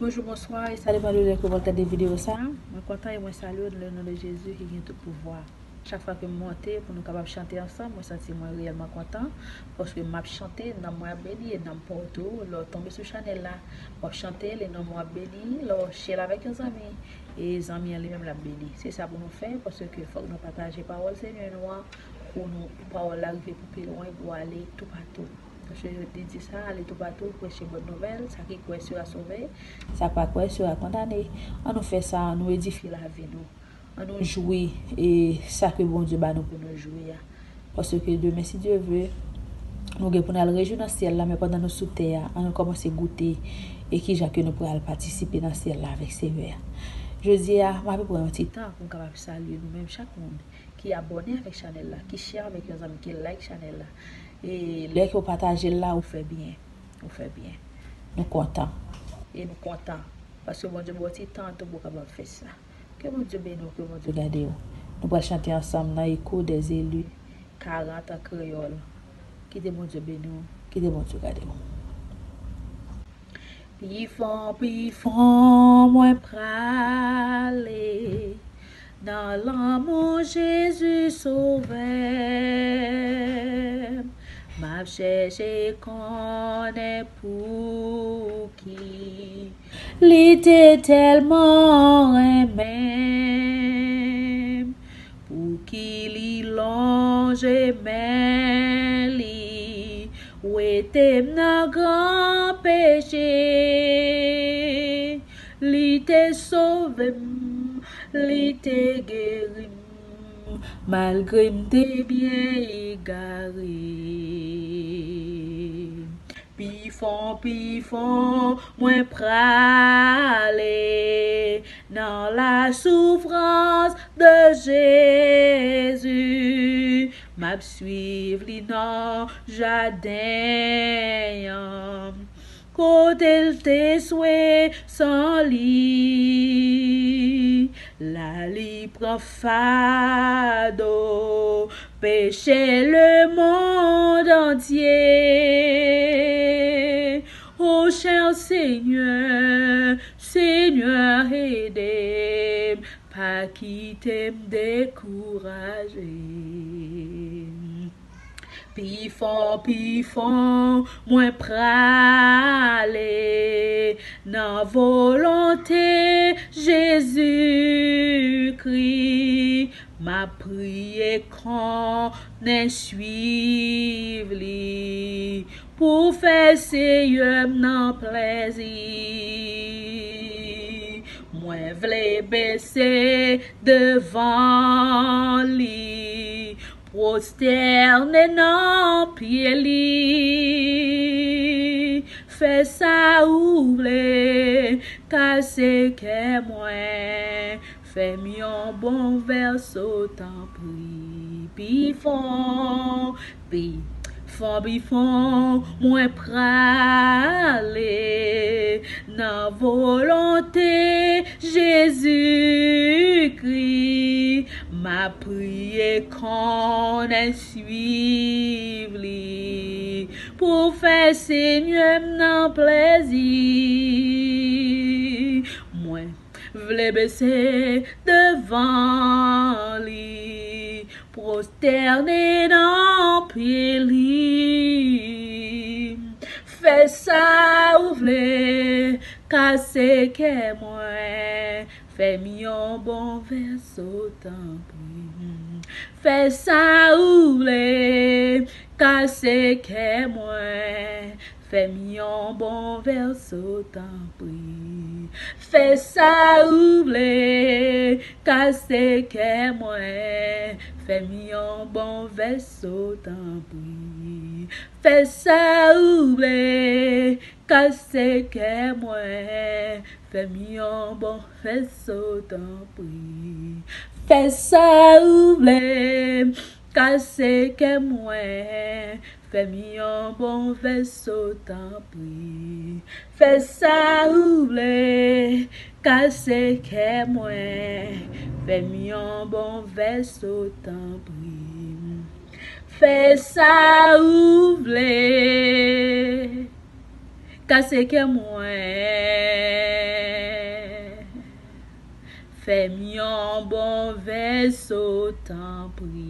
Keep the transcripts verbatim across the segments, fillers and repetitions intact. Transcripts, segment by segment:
Bonjou, bonswa, e sa depann de lè ke w pral gade videyo sa. Mwen kontan e mwen salye w nan le non de Jezi ki gen tout pouvwa. Chak fwa ke m monte pou nou kapab chante ansanm, mwen santi mwen reyèlman kontan, paske m ap chante, nanm mwen ap beni, e nanm pa w tou, lè w tonbe sou chanèl la, w ap chante l, e nanm ou ap beni, lè w share l avèk yon zanmi, e zanmi an li menm l ap beni. Se sa pou nou fè, paske fòk nou pataje pawòl Senyè nou an, pou nou, pou pawòl la rive pou pi lwen, pou ale toupatou. Paske li di sa, ale toupatou, preche bòn nouvèl, sa ki kwè sera sove, sa pa kwè sera kondane. An nou fè sa, an nou edifye lavi nou. An nou jwi e sa ke Bondye ba nou pou nou jwi a. Paske demen, si Dye ve, nou gen pou n al rejwi nan syèl la, men pandan nou sou tè a, an nou kòmanse goute e kijan ke nou pral patisipe nan syèl la avèk Senyè a. Jodi a, m ape pran yon ti tan pou m kapab salye nou menm chak moun ki abòne avèk chanèl la, ki share avèk yon zanmi, ki like chanèl la. E lè ke w pataje l la, ou fè byen. Ou fè byen. Nou kontan. E nou kontan. Paske Bondye ba w ti tan tou pou w kapab fè sa. Ke Bondye beni w, ke Bondye gade w. Nou pral chante ansanm nan Echo des Élus karant an kreyòl. Kite Bondye beni w. Kite Bondye gade w. Pifon, pifon, mwen prale nan lanmou Jezi Sovè m. M ap chèche konnen pouki li te tèlman renmen m. Pouki li lonje men li, wete m nan gran peche? Li te sove m, li te geri m, malgre m te byen egare. Pifon, pifon, mwen prale nan la soufrans de Jezi. M ap swiv li nan jaden an, kote l te swe san li. La li pran fado peche lemonn antye. O chè Senyè, Senyè, ede m, pa kite m dekouraje. Pifon, pifon, mwen prale nan volonte Jezikri. M ap priye konnen swiv li pou fè Seyè m nan plèzi. Mwen vle bese devan li, pwostène nan pye li. Fè sa ou vle, kase kè mwen, fè m yon bon vèso, tanpri. Pifon, pifon, pifon, mwen prale nan volonte Jezikri. M ap priye konnen swiv li pou fè Seyè m nan plèzi. Mwen vle bese devan li, pwostène nan pye li. Fè sa ou vle, kase kè mwen, fè m yon bon vèso, tanpri. Fè sa ou vle, kase kè mwen, fè m yon bon vèso, tanpri. Fè sa ou vle, kase kè mwen, fè m yon bon vèso, tanpri. Fè sa ou vle, kase kè mwen, fè m yon bon vèso, tanpri. Fè sa ou vle, kase kè mwen, fè m yon bon vèso, tanpri. Fè sa ou vle, kase kè mwen, fè m yon bon vèso, tanpri. Fè sa ou vle, kase kè mwen. Fè m yon bon vèso, tanpri.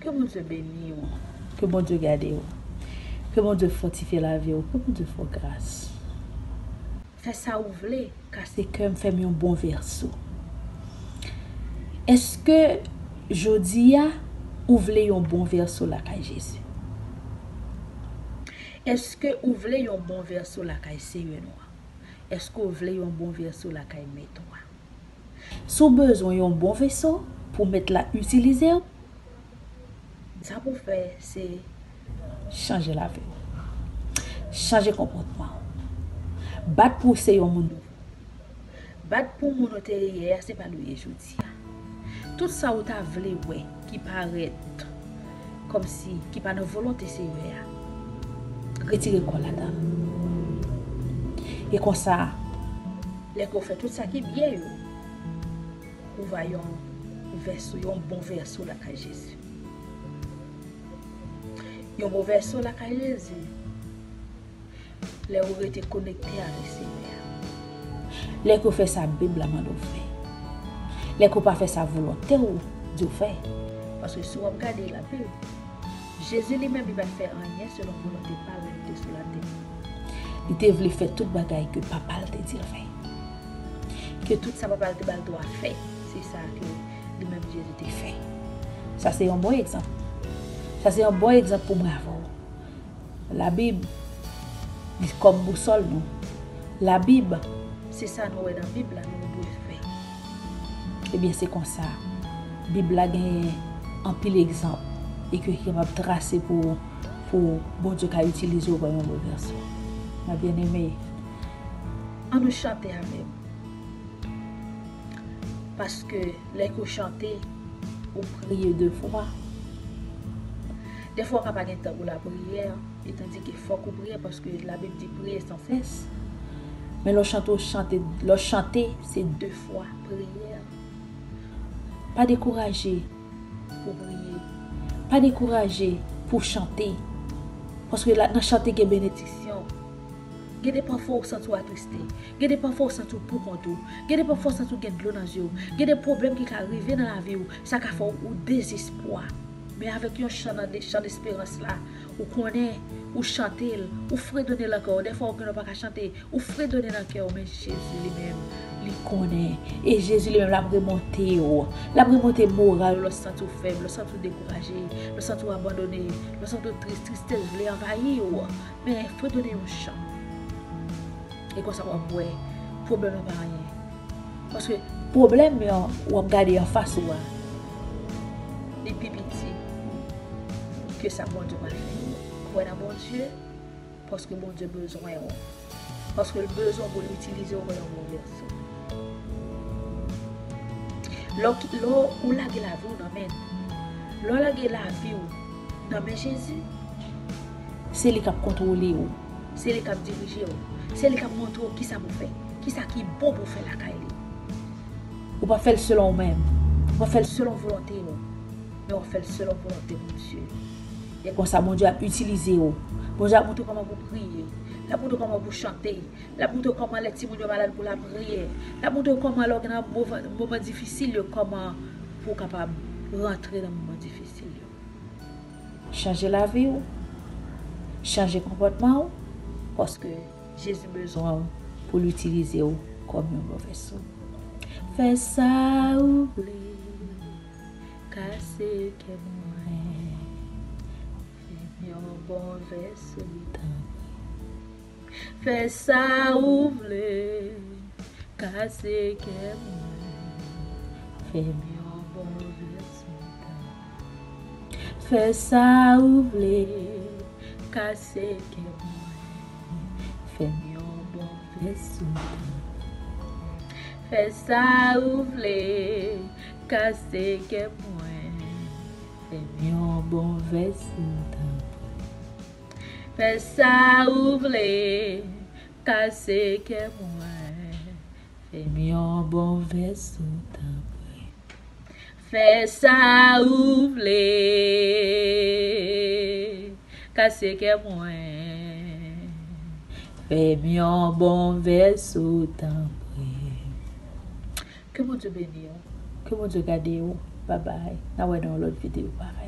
Ke Bondye beni w. Ke Bondye gade w. Ke Bondye fòtifye lavi w. Ke Bondye fè w gras. Fè sa ou vle, kase kè m, fè m yon bon vèso. Èske jodi a ou vle yon bon vèso lakay Jezi? Èske ou vle yon bon vèso lakay Seyè nou an? Èske w vle yon bon vèso lakay Mèt ou a? Si w bezwen yon bon vèso pou Mèt la itilize w, sa pou w fè se chanje lavi w, chanje konpòtman w, bat pou w se yon moun nouvo. Bat pou moun ou te ye yè a, se pa l ou ye jodi a. Tout sa ou ta vle wè ki parèt kòmsi ki pa nan volonte Seyè a, retire kò w ladan l. E konsa, lè ke w fè tout sa ki byen yo, ou va yon vèso, yon bon vèso lakay Jezi. Yon bon vèso lakay Jezi, lè ou rete konekte avèk Senyè a. Lè ke w fè sa Bib la mande w fè. Lè ke w pa fè sa volonte w di w fè. Paske si w ap gade Labib, Jezi li menm, li pa t fè anyen selon volonte pa l lè li te sou latè. Li te vle fè tout bagay ke Papa l te di l fè. Ke tout sa Papa l te ba l dwa fè, se sa ke li menm Jezi te fè. Sa se yon bon egzanp. Sa se yon bon egzanp pou mwen avè w. Labib, li kòm bousòl nou. Labib, se sa nou wè nan Bib la, nou dwe fè. Ebyen, se konsa. Bib la gen anpil egzanp e ke ki kapab trase pou, pou Bondye ka itilize w kòm yon bon vèso. Mwen byeneme, ann nou chante avè m. Paske lè ke w chante, ou priye de fwa. Dèfwa w ka pa gen tan pou lapriyè, etandike fòk ou priye paske Labib di priye san sès. Men lè w chante, w chante, lè w chante, se de fwa priyè. Pa dekouraje pou priye. Pa dekouraje pou chante. Paske la, nan chante gen benediksyon. Gen de pafwa ou santi w atriste. Gen de pafwa ou santi w poukont ou. Gen de pafwa ou santi w gen dlo nan zye w. Gen de pwoblèm ki ka rive nan lavi w. Sa ka fè w ou dezespwa. Men avèk yon chan nan de, chan desperans la, ou konnen, ou chante l, ou fredone l ankò. Dèfwa ou konnen ou pa ka chante, ou fredone nan kè w, men Jezi li menm, li konnen. E Jezi li menm, l ap remonte w. L ap remonte moral w, lè w santi w fèb, lè w santi w dekouraje, lè w santi w abandone, lè w santi w tris, tristès vle anvayi w. Men fredone yon chan. E konsa w ap wè, pwoblèm nan pa anyen. Paske pwoblèm yo w ap gade anfas ou a, li pi piti ke sa Bondye pral fè. Kwè nan Bondye, paske Bondye bezwen w. Paske l bezwen w pou l itilize w kòm yon bon vèso. Lè w ki, lè w lage lavi w nan men l, lè w lage lavi w nan men Jezi, se li k ap kontwole w. Se li k ap dirije w. Se li k ap montre w kisa pou w fè, kisa ki bon pou w fè lakay li. Ou pa fè l selon ou menm. Ou pa fè l selon volonte w. Men w ap fè l selon volonte Bondye. E konsa, Bondye ap itilize w. Bondye ap montre w kòman pou w priye. L ap montre w kòman pou w chante. L ap montre w kòman lè timoun yo malad pou lapriyè. L ap montre w kòman lè w gen nan moman, moman difisil yo, kòman pou w kapab rantre nan moman difisil yo. Chanje lavi w, chanje konpòtman w, paske Jezi bezwen w pou l itilize w kòm yon bon vèso. Fè sa ou vle, kase kè mwen, fè m yon bon vèso, tanpri. Fè sa ou vle, kase kè mwen, fè m yon bon vèso, tanpri. Fè sa ou vle, kase kè mwen, fè m yon bon vèso, tanpri. Fè sa ou vle, kase kè mwen, fè m yon bon vèso, tanpri. Fè sa ou vle, kase kè mwen, fè m yon bon vèso, tanpri. Fè sa ou vle, kase kè mwen, Fè m yon bon vèso, tanpri. Ke Bondye beni w. Ke Bondye gade w. Babay. N a wè nan yon lòt videyo. Babay.